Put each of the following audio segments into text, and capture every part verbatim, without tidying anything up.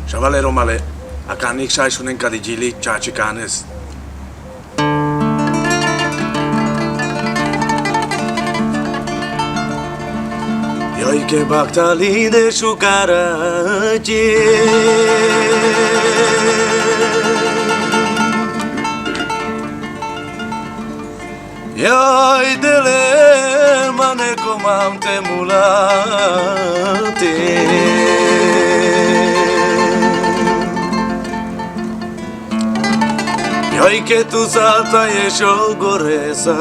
Šavale Romale, a kanik šaj šunen ka di džili čače kanes. Joj ke bahtali de šukarači. Joj dele mane ko mam te mulati. Joj ke tu sata ješ o gore sa.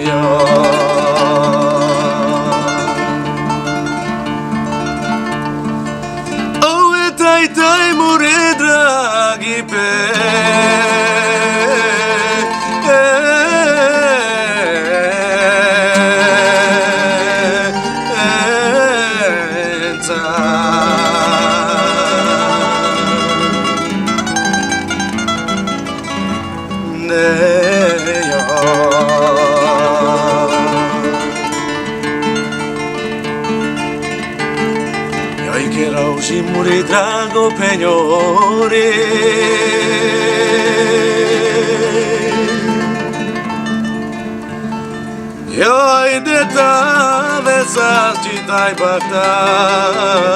Joj. Ove taj taj mure dragi pe. Ne joj. Joj ke rauši mure drago penjori. Joj de tale sa čitaj bahtaje.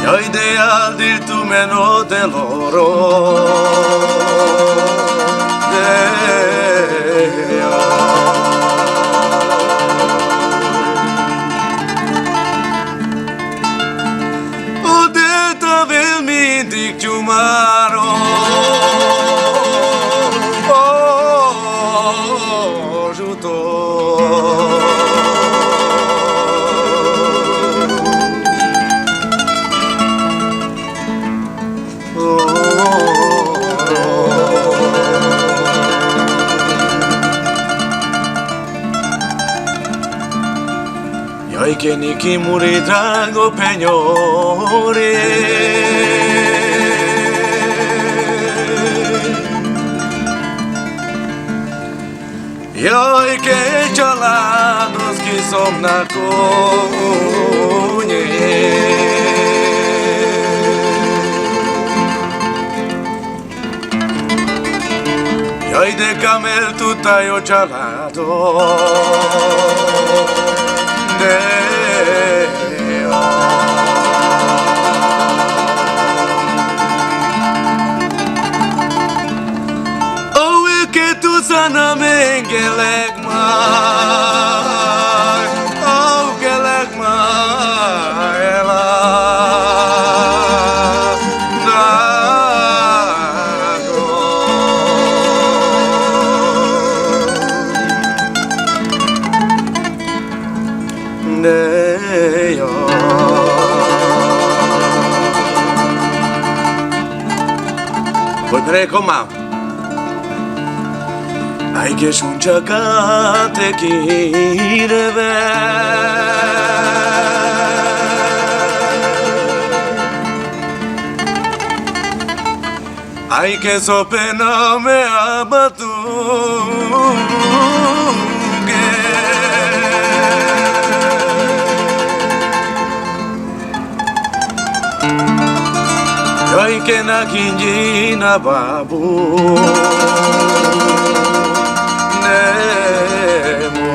Joj de aldir tu meno deloro. De joj. O de ta vel mi dik čumaro. O žuto. Joj ke niki mure drago penjori. Joj ke čala dos ki som na konji. Joj de kamel tu taj o čala dos. De joj. Ove ke tu sa na menge lek ma, ove ke lek ma, ela na go. Ne joj. Poj pere ko mam. Aj ke šunča ka te kirve. Aj ke so pe na me abatuge. Joj ke na kinji na babu. Ne mo.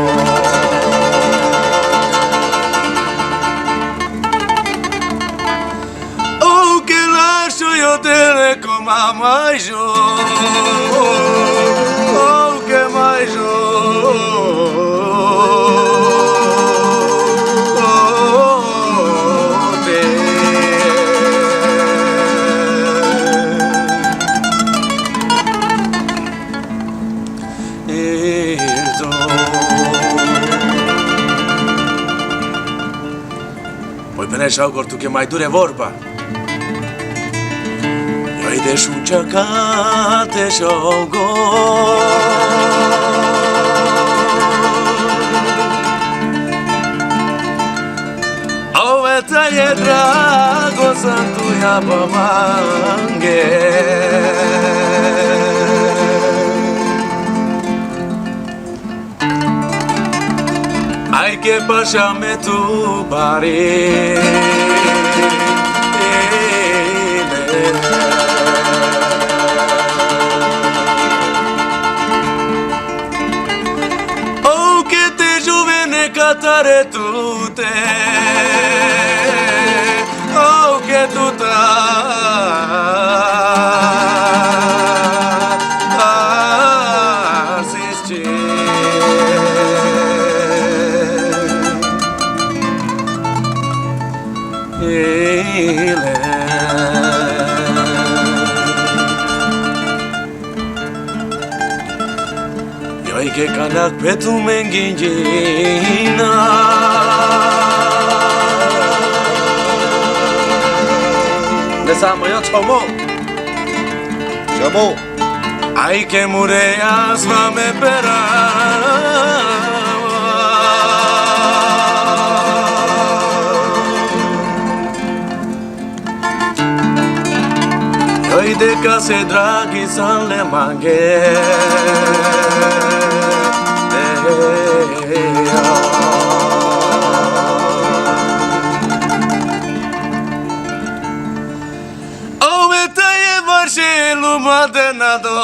Ove ke lašo joj dele ko mam major, ove ke major. Poj pere šaukor tuke maj dure vorba. Joj de šunča ka te šaukor. Ove taj e drago san tuja pa mange. Ke paxa-me tu bari. Ou ke te juvene katare tute, ou ke tu ta Yo ai ke kanak pe tu mengingina. Nesa mo yo chomo. Chomo. Ai ke mure as va me pera. Yo ai de kase dragi san le mange. Ou me taye varše luma de nado,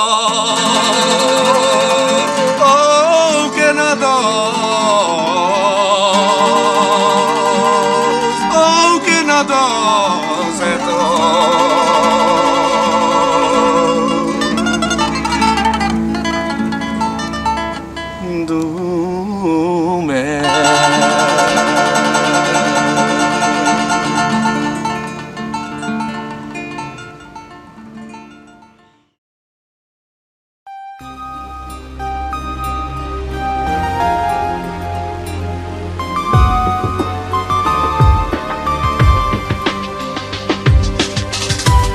ou ke nado, ou ke nado se to. Dume.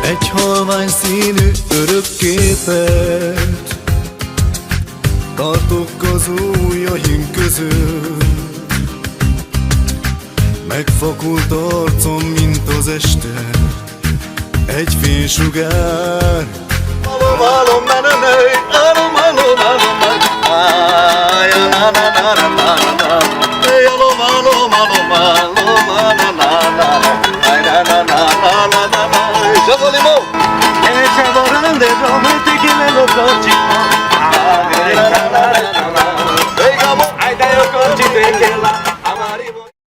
Egy halvány színű örök képet tartok az ujjaim között. Megfakult arcom, mint az este, egy fénysugár.